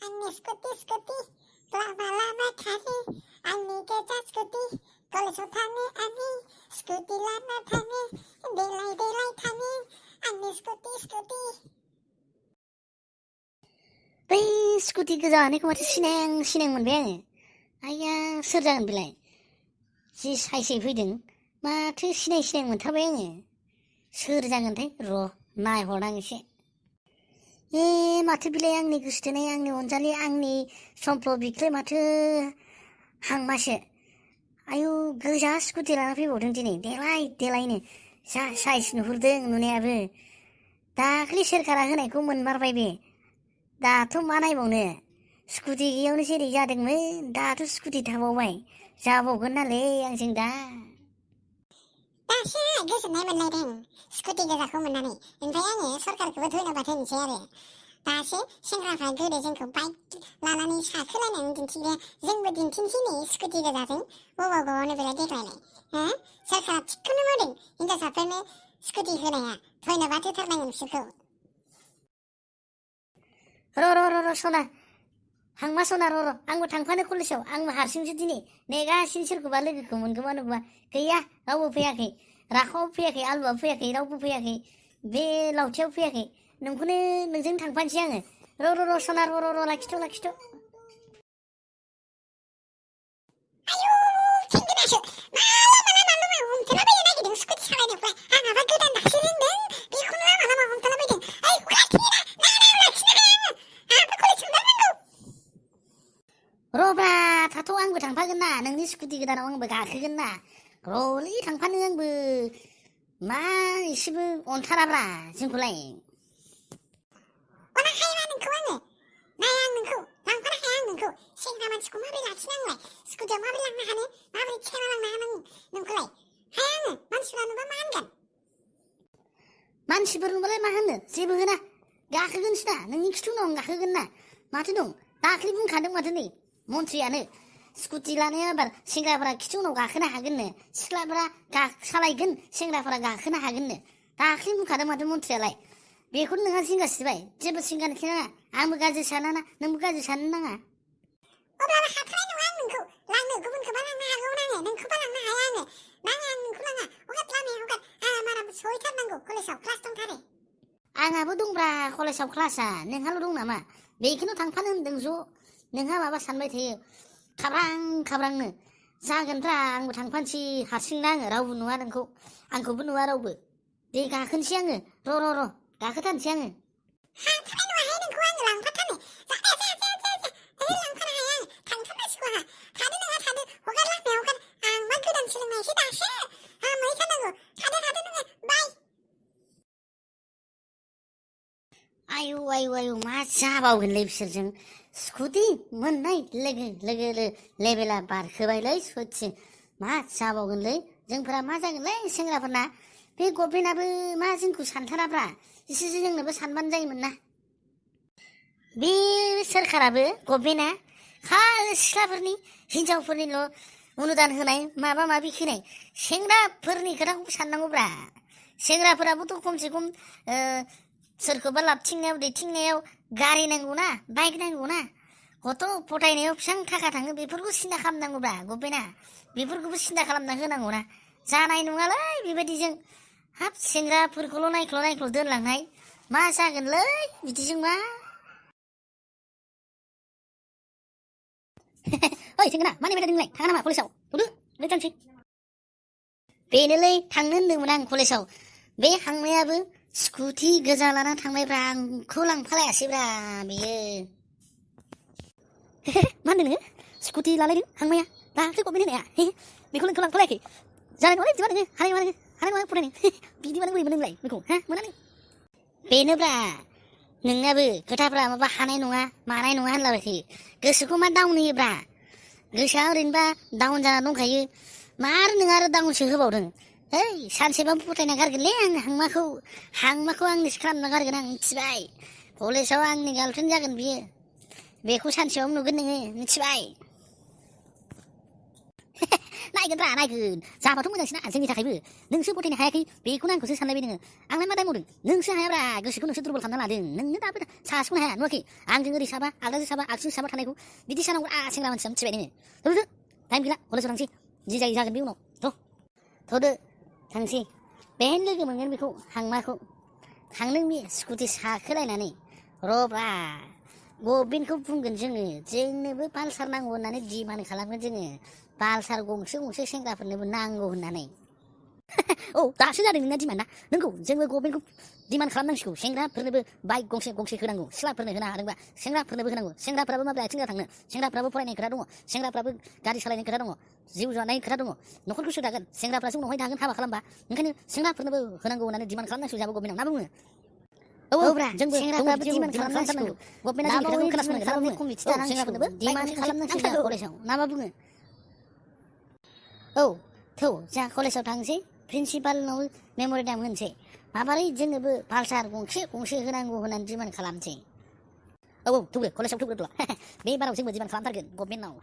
Anni scooty, lama thani, anni keja scooty, koleso thani, anni scooty lama thani, delay thani, anni scooty. बै scooty गोजा होनायखौ माथो सिनां मोनबाय आङो। आइया सोर जागोन बेलाय? जि साइसै फैदों माथो सिनां मोनथारबाय आङो। सोर जागोनथाय र' नायहरनां एसे। माथो बिलाय आंनि गोसोथोनाय, आंनि अनजालि, आंनि सम्फ्ल बिख्लो माथो हांमासो। आयु गोजा स्कुटि लाना फैबावदों दिनै देलायनो। जा साइस नुहुरदों नुनायाबो। दाख्लि सोरखारा होनायखौ मोनमारबाय बे। दाथ' मा नायबावनो, स्कुटि गैयियावनो जेरै जादोंमोन दाथ' स्कुटि थाबावबाय। जाबावगोन नालै आंजों दा। दासो गोजोननाय मोनलायदों स्कुटि गोजाखौ मोननानै। ओमफ्राय आङो सरकारखौबो धन्यबाद होनोसै आरो। दासो सेंग्राफ्रा गोदो जोंखौ बाइक लानानै साखोलायनानै दिन्थिग्राया जोंबो दिन्थिनोसै नै स्कुटि गोजाजों बबावनो बेलाय देग्लायलाय। सरकारा थिगखौनो मावदों हिन्जावसाफोरनो स्कुटि होनाया। धन्यबाद होथारनांगोन बिसोरखौ। र' सना, हांमा सना र' आंबो थांफानो कलेजाव। आंबो हारसिंसो दिनै नेगासिनो सोरखौबा लोगोखौ मोनगोमा नुबा। गैया रावबो फैयाखै, राखाव फैयाखै, आलुआबो फैयाखै, रावबो फैयाखै, बे लावथियाव फैयाखै। नोंजों थांफानोसै आङो। र' सना र' लाखिथ'। आयु थेंगोनासो माला हमथाला बायनो नागिरदों स्कुटि सालायनायखौलाय। आंहाबा गोदान दासो रोंदों, बेखौनो लामा हमथाला बायदों। ओइ लाखिनो हाया आङो, आंहाबो कलेजाव थांनांगौ। र'ब्रा थाथ', आंबो थांफागोन ना, नोंनि स्कुटि गोदानाव आंबो गाखोगोन ना। र'लै थांफानो आंबो। मा एसेबो अनथाराब्रा जोंखौलाय। अनाखायोबा नोंखौ आङो, नाया आं नोंखौ लांफानो हाया। आं नोंखौ सेंग्रा मानसिखौ माबोरै लाखिनो आंलाय? स्कुटियाव माबोरै लांनो हानो, माबोरै थिखांना लांनो हानो नोंखौलाय? हाया आङो, मानसिफ्रा नुबा मा होनगोन? मानसिफोर नुबालाय मा होनो, जेबो होना। गाखोगोनसो ना, नोंनि खिथु उनाव आं गाखोगोन ना। माथो दं, दाख्लि बुंखादों माथो नै मन्थ्रियानो, स्कुटि लानाया एबार सेंग्राफोरा खिथु उनाव गाखोनो हागोननो, सिख्लाफोरा सालायगोन, सेंग्राफोरा गाखोनो हागोननो। दाख्लि बुंखादों माथो मन्थ्रियालाय। बेखौनो नोंहा जिंगा सिबाय। जेबो जिंगानिखि नाङा, आंबो गाज्रि सानाना, नोंबो गाज्रि साननो नाङा। अब्लाबो हाथारनाय नङा आं नोंखौ लांनो, गुबुनखौबा लांनो हागौमोन आङो, नोंखौबा लांनो हाया आङो। नाङा, आं नोंखौ लाङा। हगार लामायाव हगार, आंहा मारा सहैथारनांगौ, कलेजाव क्लास दंथारो। आंहाबो दंब्रा कलेजाव क्लासआ, नोंहाल' दं नामा? बेखौनो थांफानो होनदों ज'। नोंहा माबा सानबाय थायो खाब्रांनो। जागोनब्रा, आंबो थांफानोसै हारसिंना आङो, रावबो नुवा नोंखौ, आंखौबो नुवा रावबो। दे गाखोनोसै आङो, र' गाखोथारनोसै आङो। हाथारनाय नङाहाय नोंखौ आङो लांफाथारनो। ओहो लांफानो हाया आं, थांथारनांसिगौ आंहा। थादो नोंहा थादो, हगार लामायाव हगार। आं मा गोदान सोलोंनायसो दासो, हामहैथारनांगौ। थादो नोङो, बाय। आयु मा जाबावगोनलै बिसोरजों। स्कुटि मोननाय लोगो लेभेला बारखोबायलै सयथि। मा जाबावगोनलै, जोंफोरा मा जागोनलै सेंग्राफोरना। बे गभर्नमेन्टआबो मा जोंखौ सानथाराब्रा, एसेसो जोंनोबो सानबानो जायोमोन ना। बे सोरखाराबो गभर्नमेन्टआ खालि सिख्लाफोरनि, हिनजावफोरनिल' अनुदान होनाय, माबा माबि होनाय, सेंग्राफोरनि खोथाखौबो साननांगौब्रा। सेंग्राफोराबोथ' खमसे खम सोरखौबा लाबथिंनायाव दैथिंनायाव गारि नांगौना, बाइक नांगौना, गथ' फथायनायाव बेसेबां थाखा थाङो, बेफोरखौ सिन्था खालामनांगौब्रा गभर्नमेन्टआ। बेफोरखौबो सिन्था खालामना होनांगौना। जानाय नङालै बेबायदिजों। हाब सेंग्राफोरखौल' नायख्ल' दोनलांनाय, मा जागोनलै बिदिजों मा? ओइ थेंगोना, मा नेबाय थादों नोंलाय? थाङा नामा कलेजाव? थौदो थांसै। बेनोलै थांनो होनदोंमोन आं कलेजाव। बे हांमायाबो स्कुटि गोजा लाना थांबायब्रा, आंखौ लांफालायासैब्रा बेयो। मा होनदों नोङो? स्कुटि लालायदों हांमाया, दाख्लि गभर्नमेन्ट होनाया। बेखौ नोंखौ लांफालायाखै? जानाय नङालै बिदिबा नोङो, हानाय नङा फरायनो। बिदिबा नों बोरै मोनो नोंलाय बेखौ, मोना नों? बेनोब्रा, नोंनाबो खोथाफ्रा माबा हानाय नङा मानाय नङा होनलाबाय थायो। गोसोखौ मा डाउन होयोब्रा? गोसोआ ओरैनोबा डाउन जाना दंखायो, नों आरो डाउनसो होबावदों। है सानसेबा फथायना गारगोनलै आं हांमाखौ आंनिसो खालामना गारगोन आं, मिथिबाय। कलेजाव आंनि गार्लफ्रेन्ड जागोन बियो। बेखौ सानसेयावनो नुगोन नोङो, मिथिबाय। नायगोन नायगोनब्रा नायगोन जाबाथ' मोजांसिना जोंनि थाखायबो नोंसो गथायनो हायाखै बेखौनो आंखौसो सानलायबाय नोङो आंलाय मा दाय मावदों नोंसो हायाब्रा गोसोखौ नोंसो दुरबल खालामना लादों नोंनो दाबो सासेखौनो हाया नुवाखै आंजों ओरै साबा आगदाजों साबा आगसिजों साबा थानायखौ बिदि सानांगौ सेंग्रा मानसिया मिथिबाय नोङो थ'दो टाइम गैला कलेजाव थांसै जि जायो जागोन बे उनाव थ'दो थांसै बेहायनो लोगो मोनगोन बेखौ हांमाखौ थांनों बे स्कुटि साखोलायनानै र'ब्रा गबिनखौ बुंगोन जोंनोबो पालसार नांगौ होननानै डिमान्ड खालामगोन जोङो पालसार गंसे सेंग्राफोरनोबो नांगौ होननानै औ दासो जादों नोंना डिमान्डआ नोंगौ जोंबो गभर्नमेन्टखौ डिमान्ड खालामनांसिगौ सेंग्राफोरनोबो बाइक गंसे होनांगौ सिख्लाफोरनो होनो हादोंबा सेंग्राफोरनोबो होनांगौ सेंग्राफ्राबो माब्रै आथिं थांनो सेंग्राफ्राबो फरायनाय खोथा दङ सेंग्राफ्राबो गारि सालायनाय खोथा दङ जिउ जानाय खोथा दङ न'खरखौ सोर दागोन सेंग्राफ्रासो उनावहाय दागोन हाबा खालामबा ओंखायनो सेंग्राफोरनोबो होनांगौ होननानै डिमान्ड खालामनांसिगौ जोंबो गभर्नमेन्टआव मा बुङो औब्रा जोंबो सेंग्राफ्राबो डिमान्ड खालामनांसिगौ गभर्नमेन्टआ जोंनि खोथाखौ खोनासंनांगोन कमिटि दानांसिगौ डिमान्ड खालामनांसिगौ कलेजाव ना मा बुङो औ थौ जोंहा कलेजाव थांसै प्रिन्सिपालनाव मेम'रेन्डाम होनोसै माबोरै जोंनोबो पालसार गंसे होनांगौ होननानै डिमान्ड खालामसै औ थौग्रो कलेजाव थौग्रो बे बाराव जोंबो डिमान्ड खालामथारगोन गभर्नमेन्टनाव